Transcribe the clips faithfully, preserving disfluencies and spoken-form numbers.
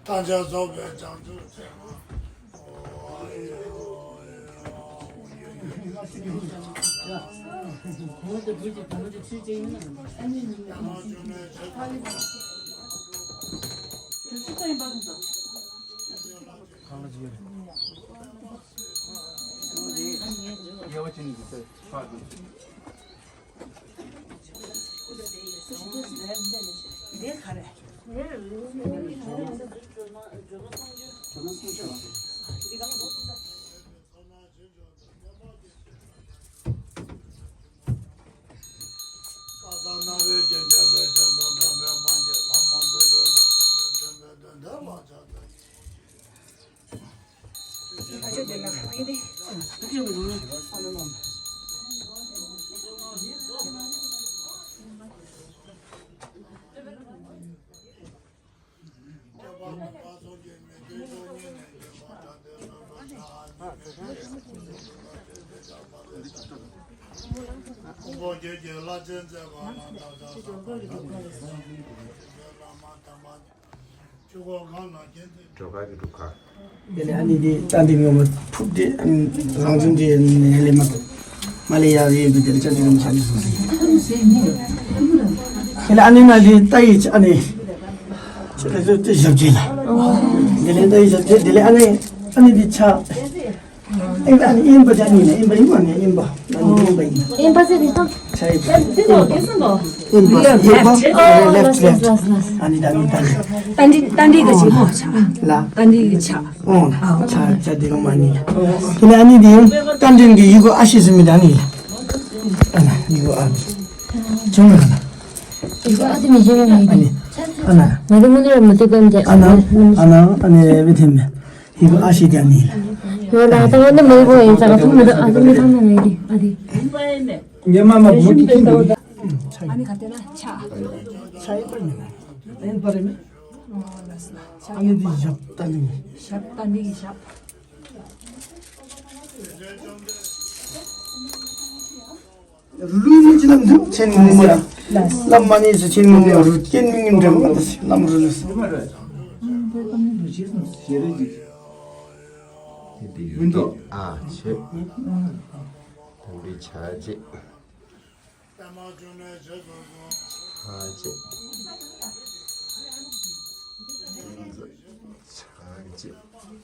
ཐམས་ཅད་རྫོགས་པའི་བྱང་ཆུབ་སེམས། ཇོ་ཁ་གི་གྲུབ་ཁ། དེ་ལས་ཨ་ནི་དེ་རྟ་འདི་ངོ་མ་ཕུབ་དེ་རང་བྱུང་གི་ནས་ལས་མ་ཐུབ། མ་ལས་ཡག་ཡོད་པའི་དེ་ལ་ཅག་ཅིག་མི་ཆགས་ནས་སོང་ཟིན། དེ་ལས་ཨ་ནི་ན་དེ་རྟ་ཡི་ཨ་ནི་ཅི་ལས་ཚོད་དེ་ཞབས་རྗེས་ལ། དེ་ལས་རྟ་ཡི་ཞབས་རྗེས་དེ་ལས་ཨ་ནི་ཨ་ནི་དེ་ཆགས། ཨིན་པ་ཨ་ནི་ཨིན་པ་ཅན་ཡིན་ན་ཨིན་པ་ཡིན་པ་ནི་ཨིན་པ། ཨ་ནི་ཨིན་པ་ཡིན། ཨིན་པ་ཟེར་དེ་དང་། ཆ་ཡིན་པ། ཨིན་པ། ཨིན་པ། ལེབ་ལེབ་ལེབ། ཨ་ནི་ད་ནི་ད་ནི། ཏན་ཏན་ཏན་ཏན་གི་ཆི་མོ་ཆ། ལ། ཏན་ཏན་གི་ཆ། ཨོ། ཆ་ཆ་དེ་རུ་མ་ནི། དེ་ནི་ཨ་ནི་དེ་ཡིན། ཏན་ཏན་གི་ཡི་གོ་ཨ་ཤི་ཟིན་མི་ད་ནི། ཨ་ན་ཡི་གོ་ཨ་ནི། ཅུང་ལ་ན། ཡི་གོ་ཨ་དེ་མི་ཤེས་ན་ཡི་གོ། ཨ་ནི། ཨ་ན། ང་དེ་མོ་ནི་ར་མ་དེ་གམ་དེ། ཨ་ན། ཨ་ན་ཨ་ནི་བི་ཐེམ་མེ། ཡི་གོ་ཨ་ཤི་དེ་ཨ་ནི་ལ། ཡོ་ལ་ད་ང་ནི་མི་གོ་ཡིན་ཙང་ཐུག་མི་འདུག་ཨ་ནི་མི་ཐང་ན་ངའི་གི་ཨ་དེ། ཉེ་མ་མ་མུ་ཏི་ཁྱིམ་དུ། ཨ་ནི་ག་དེ་ན་ཆ། ཆ་ཡིན་པར་མི་ན། ཡིན་པར་མི། ཨ་ནི་འདི་ཞབས་ཏ་ནི། ཞབས་ཏ་ནི་གི་ཞབས། ལུས་མི་ཅི་ལམ་དུ་ཆེན་མོ་མོ་ལ། ལམ་མ་ནི་ཟི་ཆེན་མོ་མོ་རུ་སྐྱེན་མི་ངན་འདྲ་མ་ད་སི་ལམ་རུ་ལུས། ཡུན་དུ་ཨ་ཆེ། དམ་པའི་ཆ་བྱད། ཨ་ཅེ། ཕྱག་རྒྱ། ཕུག་པ།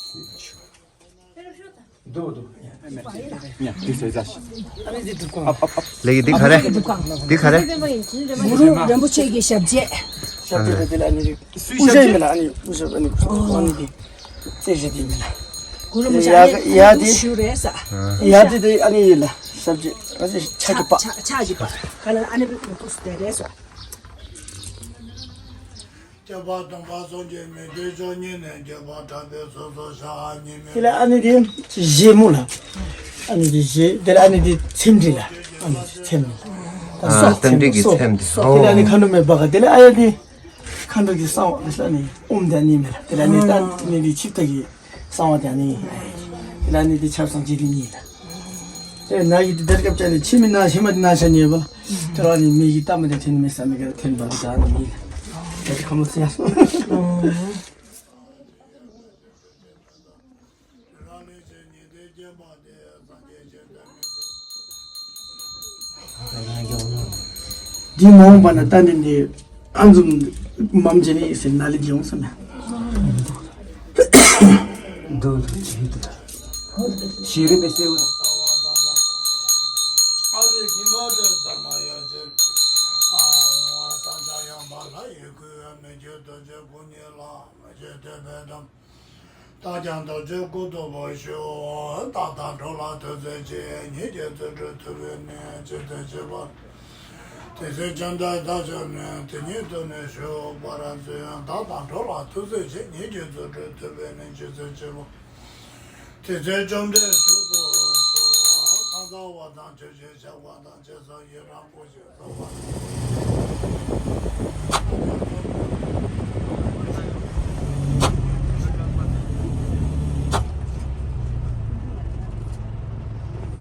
སྲིད་ཆུ། འདུག་འདུག་ཡ། འདི་ཟེར་ཟ་ཞིག་ཨ་ནི་འདི་སྒྲུབ་ཁང་། ལེགས། འདི་ག་རེ། འདི་ག་རེ། གུ་རུ་རིན་པོ་ཆེ་གི་ཞབས་རྗེས། ཞབས་རྗེས་དེ་ལ་ཨ་ནི་རིགས། སུའི་ཞབས་རྗེས། མེད་ལ་ཨ་ནི་སྐུ་ཞབས་ཨ་ནི་སྐུ་ཞབས་ཨ་ནི་འདི། རྩེ་ཞབས་དེ་མེད་ལ། གུ་རུ་མི་ཡ་ཡ་དེ། ཞུ་རེད་ས། ཡ་དེ་དེ་ཨ་ནི་ཡིན་ལ། ཞབས་རྗེས་ཨ་ནི་ཕྱག་གི་པ། ཕྱག་ཕྱག་གི་པ། ག་ལ་ཨ་ནི་བི་མི་ཁུ་སུ་དེ་རེད་ས། ཁྱད་པར་སྟོང་པ་སངས་རྒྱས་མི་མཐུན་ཕྱོགས་གཉིས་ནས་རྒྱལ་བ་དམ་པའི་སོ་སོར་ཤར་གཉིས་མེད། དེ་ལ་ཨ་ནི་དེ་བཞེས་མོ་ལ། ཨ་ནི་དེ་བཞེས། དེ་ལ་ཨ་ནི་དེ་ཚེམས་འདྲི་ལ། ཨ་ནི་དེ་ཚེམས་འདྲི་ལ། ཨ་རྟ་མགྲིན་གྱི་ཚེམས་འདྲི། དེ་ལ་ཨ་ནི་མཁའ་འགྲོ་མའི་བྷ་ག། དེ་ལ་ཨ་ཡ་དེ་མཁའ་འགྲོ་གི་གསང་བ་ལ་ཨ་ནི་ཨོཾ་དེ་ཨ་ནི་མེད་ལ། དེ་ལ་ཨ་ནི་ད་ཨ་ནི་དེ་ཆིབས་རྟ་གི་གསང་བ་དེ་ཨ་ནི། དེ་ལ་ཨ་ནི་དེ་ཆབ་གསང་རྗེས་དེ་གཉིས་ལ། དེ་ན་གི་དེ་དར་སྐབས་ཅན་ནི་ཕྱི་མི་ན་ཕྱི་མ་དེ་ན་ཤ་ཉེ་བ་ལ། དེ་རང་ནི་མི་གི་ལྟ་མི་དེ་ཐེན་མི་ས་མི་ག་ཐེན་པ་གི་ད་ནི་མི་ལ། དེ་ཁ་མོ་སེ་ཡ་སོང་། འདི་མ་འོངས་པ་ན་ད་ནི་འདི་ཨ་འཛུམ་མམ་ཅི་ནི་ཟེར་ན་ལི་འབྱུང་སེ་མེད། འདུག་འདུག་ཞིག་ཏུ་ཞིག་རེ་མི་སེ་འུ། རྟགས་ཀྱང་རྡོ་རྗེ་སྐུ་ཐོབ་པར་ཤོག་རྟག་དང་འགྲོ་ལ་ཐུགས་བརྩེ་ཆེ། ཉིད་ཀྱི་བརྩོན་འགྲུས་ཐུབ་པའི་གནས། ཇི་ལྟར་བྱེད་པ། དེ་ཚེ་བཅོམ་ལྡན་འདས་ཀྱིས་ནི་དེ་ཉིད་དུ་ནི་ཞུ་བར་མཛད། བདག་དང་འགྲོ་ལ་ཐུགས་བརྩེ་ཆེ། ཉིད་ཀྱིས་རྫུ་འཕྲུལ་ཐོབ་པས་ནི་ཇི་སྲིད་ཕྱིན། དེ་ཚེ་བཅོམ་ལྡན་མཆོག་ཏུ་གསོལ། ཁ་ཚ་བ་དང་ཆོས་ཀྱི་ཆགས་པ་དང་། ཅི་བསམ་ཡི་རང་བསྐོར་ཞིང་།